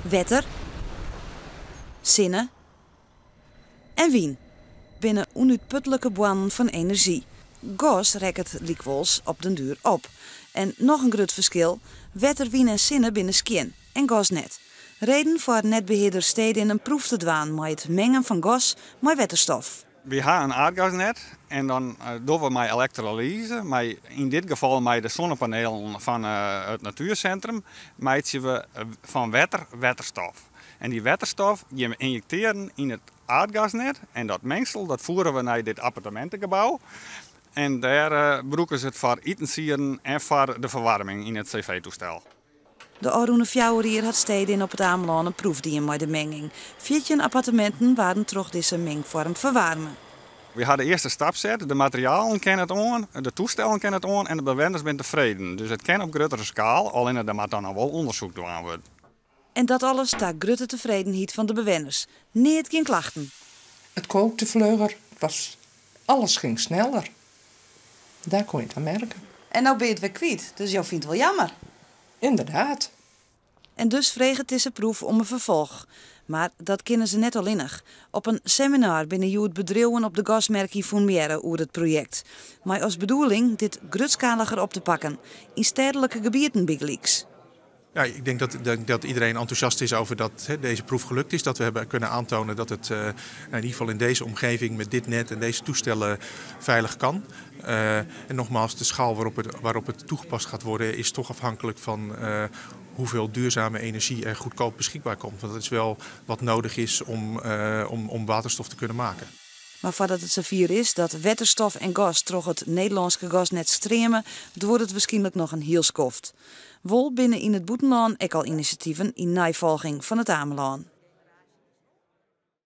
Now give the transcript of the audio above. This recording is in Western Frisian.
Wetter, sinne en wyn binne ûnútputlike boarnen fan enerzjy. Gas rekket lykwols op den duer op. En noch in grut ferskil, wetter, wyn en sinne binne skjin en gas net. Reden foar netbehearder Stedin in proef te dwaan mei it mengen fan gas mei wetterstof. Wy ha in aardgasnet en dan dogge we mei elektrolyze, mei yn dit gefal mei de sonnepanelen fan it natuersintrum, meitsje we fan wetter wetterstof. En dy wetterstof gean we ynjektearjen yn it aardgasnet en dat mengsel dat fiere we nei dit appartemintegebou en dêr brûke se it foar itensieden en foar de ferwaarming yn it cv-toestel. De ôfrûne 4 jier hat Stedin op It Amelân in proef dien mei de menging. 14 apparteminten waarden troch dizze mingfoarm ferwaarme. Wy ha de earste stap set, de materialen kinne it oan, de toestellen kinne it oan en de bewenners binne tefreden. Dus it kin op gruttere skaal, allinnich der moat dan noch wol ûndersyk dwaan wurde. En dat alles ta grutte tefredenheid fan de bewenners. Neat gjin klachten. It kookte flugger, alles ging sneller. Daar kon je het aan merken. En no binne je it wer kwyt, dus jo fine it wol jammer. Inderdaad. En dus freget dizze proef om in ferfolch. Mar dat kinne se net allinnich. Op in seminar binne hjoed bedriuwen op de gasmerk ynformearre oer it projekt. Mei as bedoeling dit grutskaliger op te pakken. Yn stedlike gebieten bygelyks. Ja, ik denk dat iedereen enthousiast is over dat, hè, deze proef gelukt is. Dat we hebben kunnen aantonen dat het in ieder geval in deze omgeving met dit net en deze toestellen veilig kan. En nogmaals, de schaal waarop het toegepast gaat worden is toch afhankelijk van hoeveel duurzame energie er goedkoop beschikbaar komt. Want dat is wel wat nodig is om waterstof te kunnen maken. Mar foardat it safier is dat wetterstof en gas troch it Nederlânske gasnet streame, duorret it wierskynlik noch in hiel skoft. Wol binne yn it bûtenlân ek al inisjativen yn neifolging fan It Amelân.